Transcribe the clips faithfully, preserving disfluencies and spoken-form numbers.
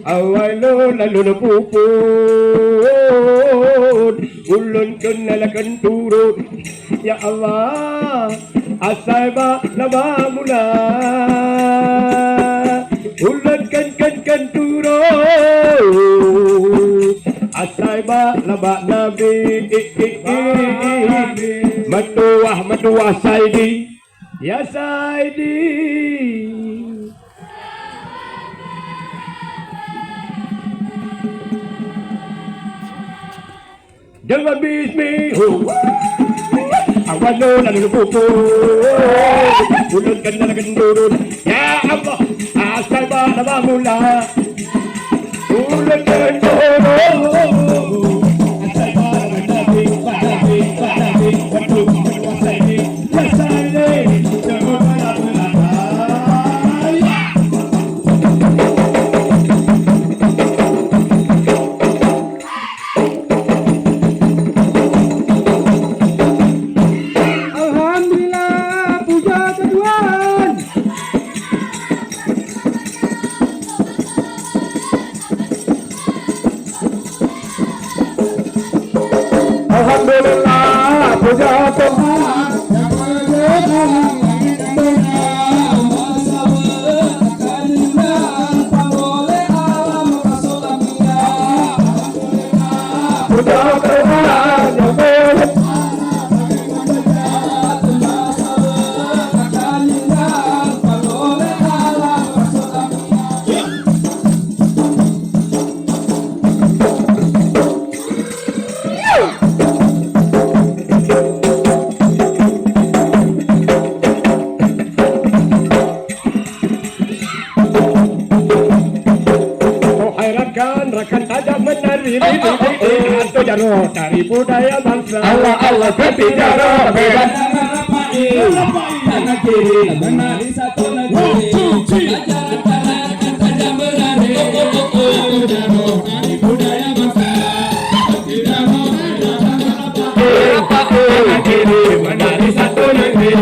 Awai lôn lalôn puput, ulôn keuneulakan turot. Ya Allah, asai bak laba mula, ulôn kheun, kheun, kheun turot. Asai bak laba Nabi, meutuwah, meutuwah Saidi. Ya Saidi. Deungon bismi, hu. Awai lôn lalôn puput, ulôn kheun lalôn turot. Ya Allah, asai bak laba mula, ulôn kheun turot. Alhamdulillah, puja keu Tuhan. Alhamdulillah, puja Tuhan. Puja Tuhan. Oh, hai rakan, rakan tajak menari, atau jaroe tari budaya bangsa. Allah, Allah, tapi jaroe beda. Kanan kiri, menari satu negeri. One, two, three. Ajaran kanan, rakan tajak menari, atau jaroe tari budaya bangsa. Kanan kiri, menari satu negeri.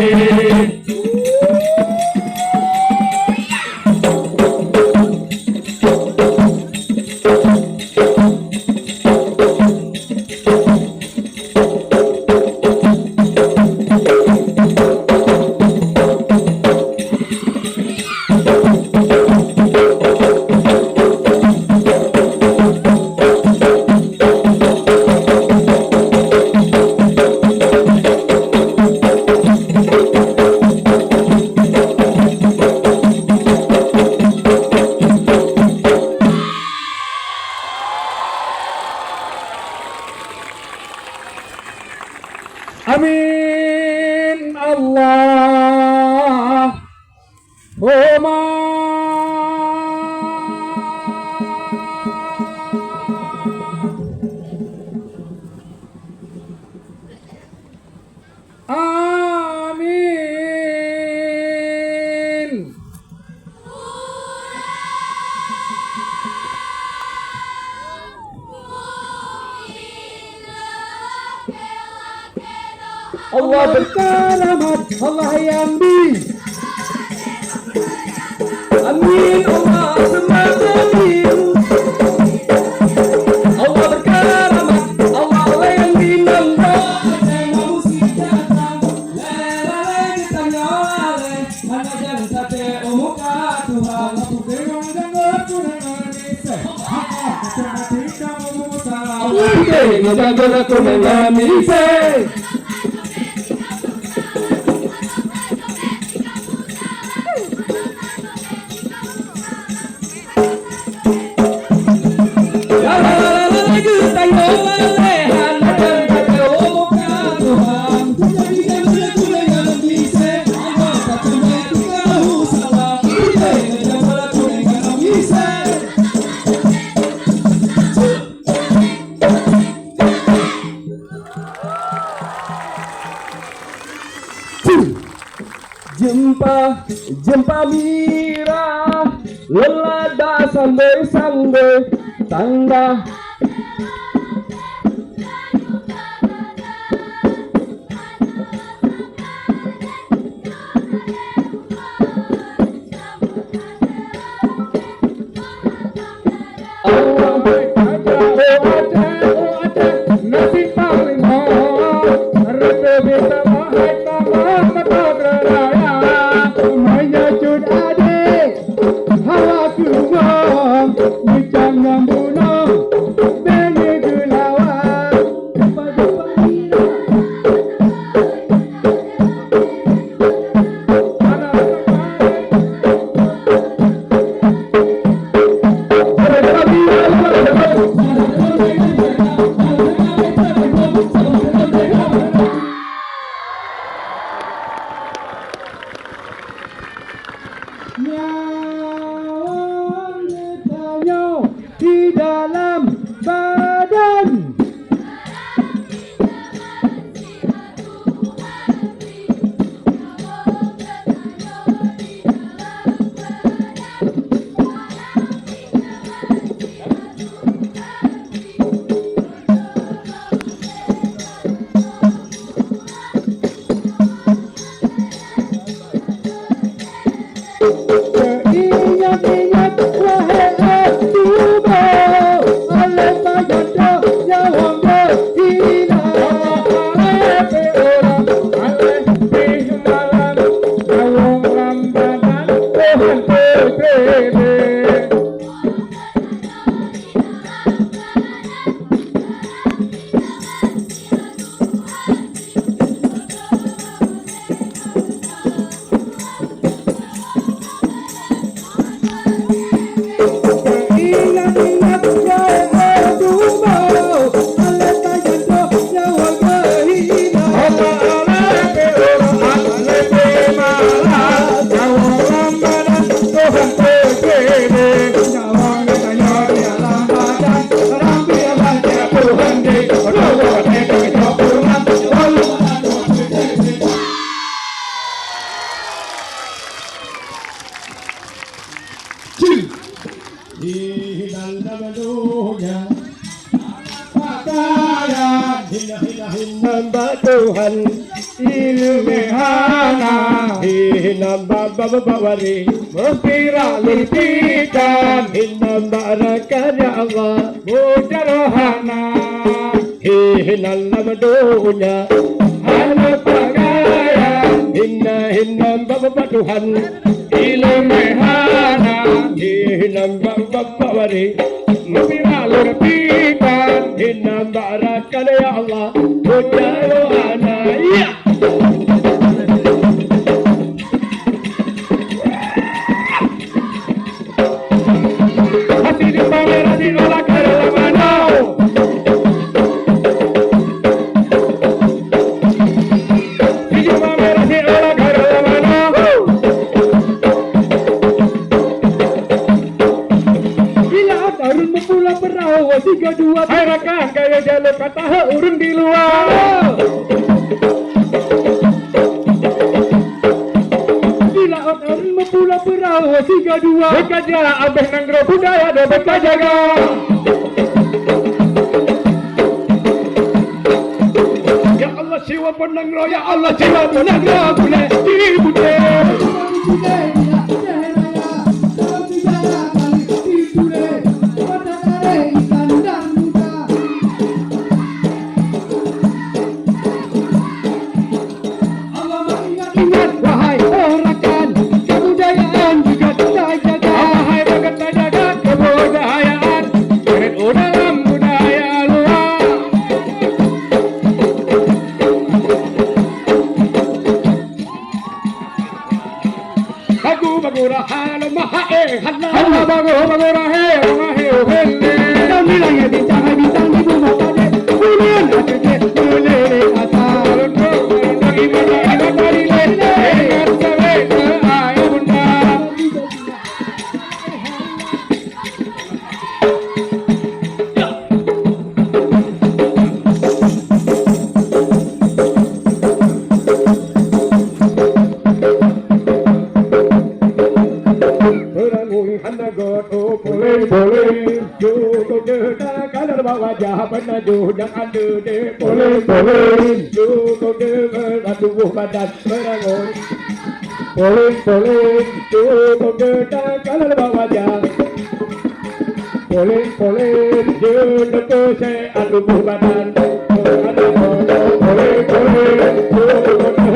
Amin. Allah. Homa. Amin. Allah berkeramat, Allah yang di. Amin, Allah seumah amin. Allah berkeramat, Allah yang di. Jeumpa, jeumpa mirah, leulat dak samboi-samboi, tanda. Nyawöng geutanyoe di dalam badan. Ingat-ingat, wahai tuba, alam badan nyawöng geuhina. Alam pih uroe, alam pih malam, nyawöng lam badan Tuhan teutrebe. Hinan lam donya pakaian, hina, hina, hinan bak Tuhan ileumèe hana, hinan bak, bak, bak, bak waréh meupirak lôn pikan, hinan bak rakan ya Allah meujaroe hana. Hinan lam donya hana pakaian, hina, hinan bak, bak, bak Tuhan ileumèe hana, hinan bak, bak, bak waréh meupirak lôn pikan, hinan bak rakan ya Allah meujaroe hana. Ya! Hati di pamer, hati nolak, ada lam manoe. Hati di pamer, hati nolak, ada lam manoe. Bila ureueng meupula peurahô, tiga dua. Hai rakan, kaya jalur ka taheuet ureueng di luwa. Di laôt ureueng meupula peurahô siga dua. Beukajak abéh nanggroe budaya deuh beukajak. Ya Allah, siwa pun nanggroe, ya Allah, siwa pun nanggroe, gulèe di buté. Ingat, wahai oh rakan, kebudayaan juga kita jaga. Wahai rakan, kita jaga kebudayaan, jangan dalam budaya luar. Bagu, bagu raha lôn maha, eh, hana. Hana bagu, bagu rahe, rahe, oh, hele. Dalam bilang ya bintang, hai bintang di bumi tadi. Bulan akhir dia, meleleh asa. Rundung, rundung, iman, iman, tadi, le, le. Ingat, sawe, ke, ayah, bunda. Beurangui hana göt, oh, poleng-poleng. Ju toke da kalar bak wajah, peunajoh nyang aneuk deh. Poleng-poleng. Ju toke da tuboh badan, beurangui. Poleng-poleng, ju toke da kalar bak wajah. Poleng-poleng, ju toke se aneuk buh badan. Poleng-poleng, ju toke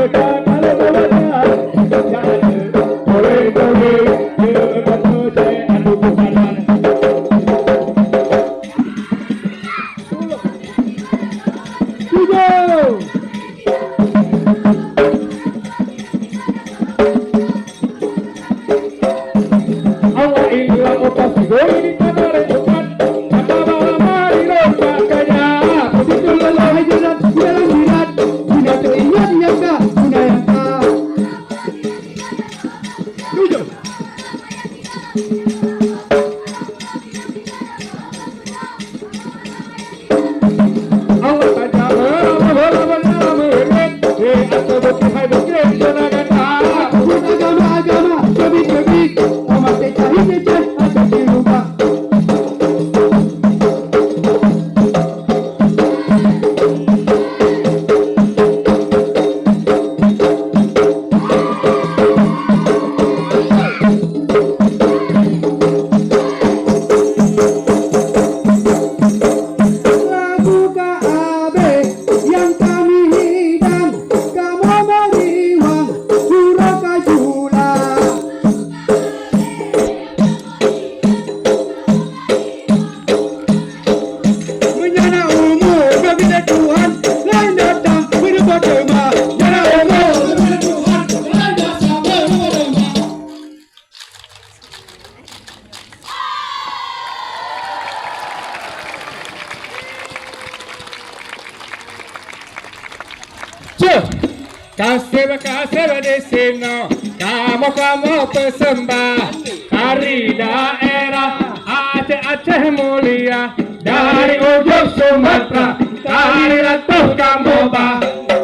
Di sinoe kamoe-kamoe peuseumbah tari daerah Aceh, Aceh mulia, dari ujong Sumatera, tari ratu kamoe ba,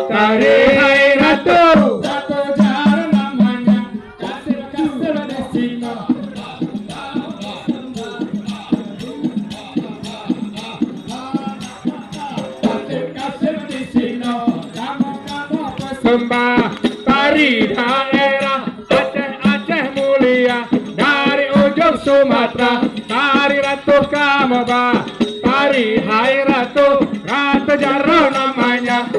tari hai ratu. Satu cara namanya, kasur-kasur di sinoe. Seumbah tari daerah Aceh, Aceh mulia, dari ujong Sumatera, tari ratu kamoe ba, tari hai ratu, ratu jaroe namanya.